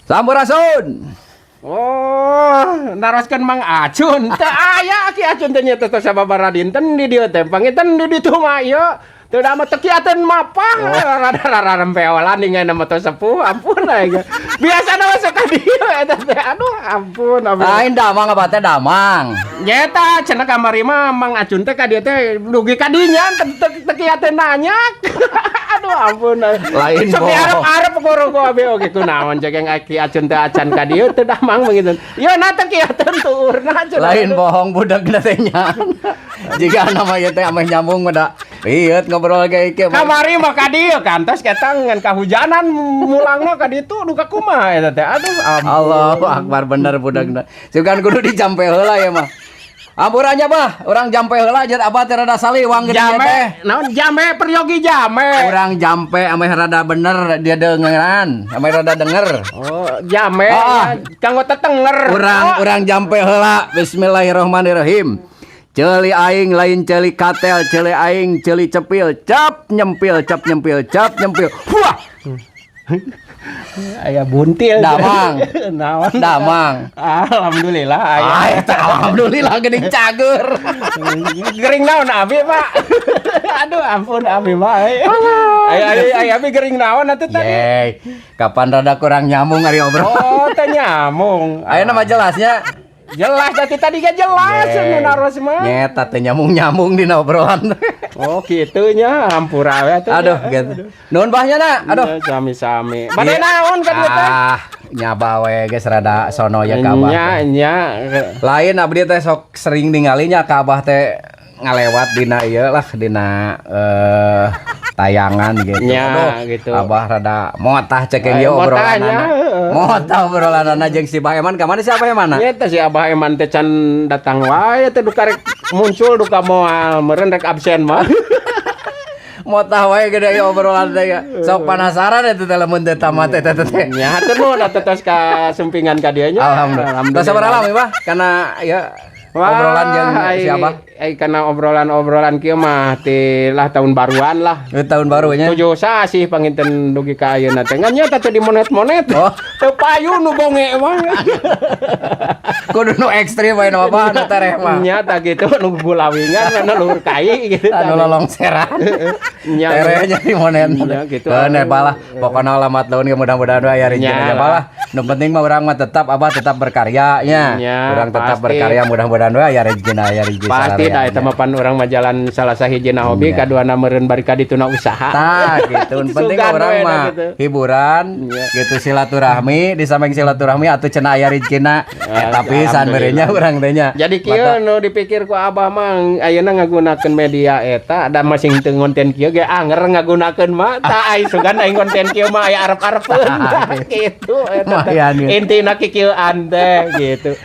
Sampurasun. Oh, naroskeun Mang Acun. Teu aya Ki Acun teh nya teh sababaraha dinten di dieu teh. Panginten di ditu mah ieu. Teu da mah teu kiateun mapah. Rada rarempeolan ningan mah teu sepuh. Ampun aing. Biasana mah sok ka dieu eta teh. Aduh, ampun ampun. Lain damang, abah teh damang. Nyeta cenah kamari mah Mang Acun teh ka dieu teh dugi ka dinya teu teu kiateun nanya. Aduh, ampun. Lain Sok bohong. Diarep-arep goro abi oge kunaon cek yang Ki Acun teh acan ka dieu teu damang begitu. Ieu na teu kiateun tuurna cenah. Lain bohong, budak teh nya. Jika nama ieu teh ameh nyambung mah da. Ieu ngobrol ge kieu. Kamari mah ka dieu kantos eta ngan kahujanan mulangna ka ditu duka kumaha eta teh. Aduh, ampun. Allahu akbar, bener budakna. Sugan kudu dijampe heula ya mah. Ampurannya bah, urang jampe heula jeung abah teh rada saliwang geuning Jame, teh. Naon jame, peryogi jame. Urang jampe ameh rada bener dia dengeran, ameh rada denger. Oh, jame Ah. ya, kanggo tetenger. Urang Oh. urang jampe heula. Bismillahirrahmanirrahim. Ceuli aing lain ceuli katel, ceuli aing ceuli cepil, cap nyempil, cap nyempil, cap nyempil. Wah, Aya buntil. Damang. Naon? Damang. Alhamdulillah aya. Ah, eta alhamdulillah geuning cager. Gering naon abi, Pak? Aduh, ampun abi mah. Ay ay ay, abi gering naon atuh tadi? Yeay, kapan rada kurang nyambung ari obrol. Oh, teh nyambung. Ayo nama jelasnya. Jelas tadi tadi gak jelas nu naros mah. Nyeta teh nyambung-nyambung di obrolan. Oh, kitu nya, hampura we atuh. Aduh, gitu. Nuhun bahnya na. Aduh. Aduh, sami-sami. Bade naon ka dieu teh? Ah, nyaba we geus rada sono ya ka abah Nya teh. Nya. Lain abdi teh sok sering ninggalinya ka abah teh ngalewat dina ieu lah, dina tayangan gitu. Nya, Aduh, gitu. Abah rada motah cek yang ieu Motahnya, obrolanana. Heeh. Motah obrolanana jeung si Bah Eman. Ka mana si Abah Eman? Nya teh si Abah Eman teh can datang wae teh, duka rek muncul duka moal, meureun rek absen mah. Motah wae gede ieu obrolan teh ya. Sok penasaran eta teh lamun teh tamat eta teh. Nya hatur nuhun atuh tos ka sumpingan ka dieu nya. Alhamdulillah. Tos sabaraha lami, Bah? Karena ya Wah, obrolan jeung ai, si Abah. Ai kana obrolan-obrolan kieu mah ti lah tahun baruan lah. Tahun barunya. 7 sasih panginten dugi ka ayeuna teh. Ngan nya teh di monet-monet. Oh. Teu payu nu bonge mah. Kudu nu ekstrim wae nu apa nu tereh mah. Nya tah gitu, nu gulawingan nu luhur kai gitu. Anu lolongseran. Nya. Tereh jadi monet. Nya, gitu. Heuh, balah. Pokona alamat laun ge mudah-mudahan we aya rezeki Nya nya lah. Balah. Nu penting mah urang mah tetap abah tetap berkarya nya. Nya, Urang tetap pasti. Berkarya, mudah-mudahan we aya rezeki, aya rezeki. Pasti dah eta mah pan urang mah jalan salah sahijina hobi, kaduana meureun bari ka dituna usaha. Tah gitu. Nu penting Sugan urang we mah gitu. Hiburan gitu, silaturahmi, di samping silaturahmi atuh cenah aya rezekina eta pisan Alhamdulillah. merenya urang teh nya. Jadi kieu nu dipikir ku abah mah ayeuna ngagunakeun media eta da masing teu ngonten kieu ge anger ngagunakeun mah tah ai sugan aing konten kieu mah aya arep-arepeun gitu eta teh. Lumayan, gitu. Intina kikieuan teh gitu.